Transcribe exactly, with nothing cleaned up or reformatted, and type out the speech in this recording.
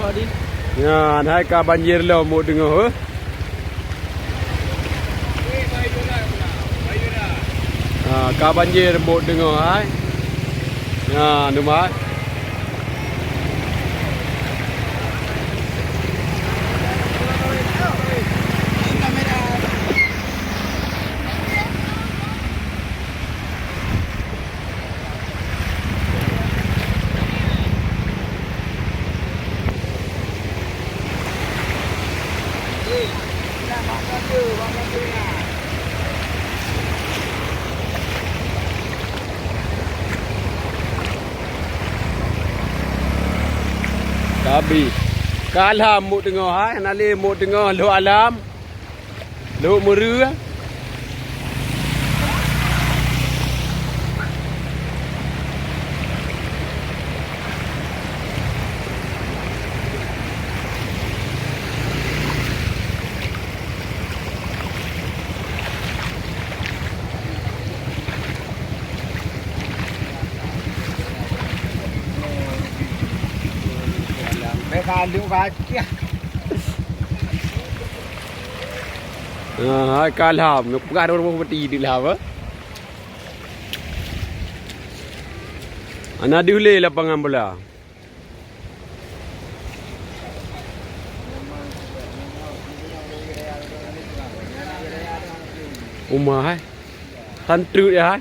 Nyan hai ka banjir lom Muk Teungoh, eh. Ha, ka banjir Muk Teungoh hai. Nyan teuma hai. Tabi. Ka lham Muk Teungoh hai, hana lé Muk Teungoh lhok alam. Lhok Meureu. Bèk ka lhok kaki. Ah, hai ka lham, neupeugah droe rumoh beuti di lham, eh. Hana deuh lé lapangan bola. Uma hai. Tan treuk ya hai.